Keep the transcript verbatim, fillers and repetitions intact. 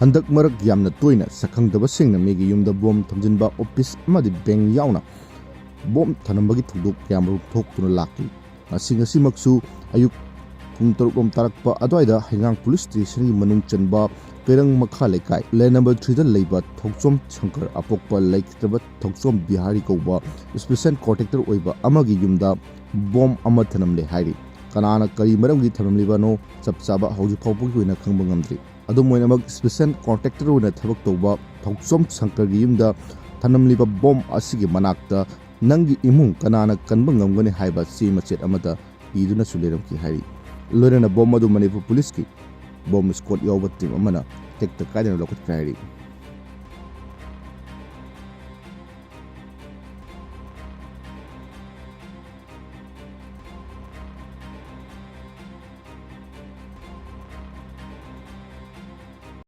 ꯍꯟꯗꯛ ꯃꯔꯛ ꯌꯥꯝꯅ ꯇꯣꯏꯅ ꯁꯛꯈꯪꯗꯕꯁꯤꯡꯅ ꯃꯤꯒꯤ ꯌꯨꯝꯗ ꯕꯣꯝ ꯊꯝꯖꯤꯟꯕ, ꯑꯣꯐꯤꯁ ꯑꯃꯗꯤ ꯕꯦꯡ ꯌꯥꯎꯅ ꯕꯣꯝ ꯊꯝꯂꯝꯕꯒꯤ ꯊꯧꯗꯣꯛ ꯀꯌꯥꯃꯔꯨꯝ ꯊꯣꯛꯇꯨꯅ ꯂꯥꯛꯂꯤ꯫ ꯉꯁꯤ, ꯉꯁꯤꯃꯛꯁꯨ ꯑꯌꯨꯛ ꯄꯨꯡ ꯇꯔꯨꯛ ꯂꯣꯝ ꯇꯥꯔꯛꯄ ꯑꯗꯨꯋꯥꯏꯗ ꯍꯩꯉꯥꯡ ꯄꯨꯂꯤꯁ ꯁ꯭ꯇꯦꯁꯟꯒꯤ ꯃꯅꯨꯡ ꯆꯟꯕ ꯀꯩꯔꯪ ꯃꯈꯥ ꯂꯩꯀꯥꯏ, ꯂꯦꯟ ꯅꯝꯕꯔ three ꯗ ꯂꯩꯕ ꯊꯧꯆꯣꯝ ꯁꯪꯀꯔ, ꯑꯄꯣꯛꯄ ꯂꯩꯈꯤꯗ꯭ꯔꯕ ꯊꯧꯆꯣꯝ ꯕꯤꯍꯥꯔꯤ ꯀꯧꯕ ꯁ꯭ꯄꯦꯁꯦꯜ ꯀꯣꯟꯇ꯭ꯔꯦꯛꯇꯔ ꯑꯣꯏꯕ ꯑꯃꯒꯤ ꯌꯨꯝꯗ ꯕꯣꯝ ꯑꯃ ꯊꯅꯝꯂꯦ ꯍꯥꯏꯔꯤ꯫ ꯀꯅꯥꯅ ꯀꯔꯤ ꯃꯔꯝꯒꯤ ꯊꯝꯂꯝꯂꯤꯕꯅꯣ ꯆꯞ ꯆꯥꯕ ꯍꯧꯖꯤꯛ ꯐꯥꯎꯕꯒꯤ ꯑꯣꯏꯅ ꯈꯪꯕ ꯉꯝꯗ꯭ꯔꯤ꯫ ꯑꯗꯨꯝ ꯑꯣꯏꯅꯃꯛ, ꯁ꯭ꯄꯦꯁꯦꯜ ꯀꯣꯟꯇ꯭ꯔꯦꯛꯇꯔ ꯑꯣꯏꯅ ꯊꯕꯛ ꯇꯧꯕ ꯊꯧꯆꯣꯝ ꯁꯪꯀꯔꯒꯤ ꯌꯨꯝꯗ ꯊꯅꯝꯂꯤꯕ ꯕꯣꯝ ꯑꯁꯤꯒꯤ ꯃꯅꯥꯛꯇ ꯅꯪꯒꯤ ꯏꯃꯨꯡ ꯀꯅꯥꯅ ꯀꯟꯕ ꯉꯝꯒꯅꯤ ꯍꯥꯏꯕ ꯆꯦ ꯃꯆꯦꯠ ꯑꯃꯗ ꯏꯗꯨꯅꯁꯨ ꯂꯩꯔꯝꯈꯤ ꯍꯥꯏꯔꯤ꯫ ꯂꯣꯏꯅꯅ ꯕꯣꯝ ꯑꯗꯨ ꯃꯅꯤꯄꯨꯔ ꯄꯨꯂꯤꯁꯀꯤ ꯕꯣꯝ ꯁ꯭ꯀ꯭ꯋꯥꯗ ꯌꯥꯎꯕ ꯇꯤꯝ ꯑꯃꯅ ꯇꯦꯛꯇ ꯀꯥꯏꯗꯅ ꯂꯧꯈꯠꯈ꯭ꯔꯦ ꯍꯥꯏꯔꯤ꯫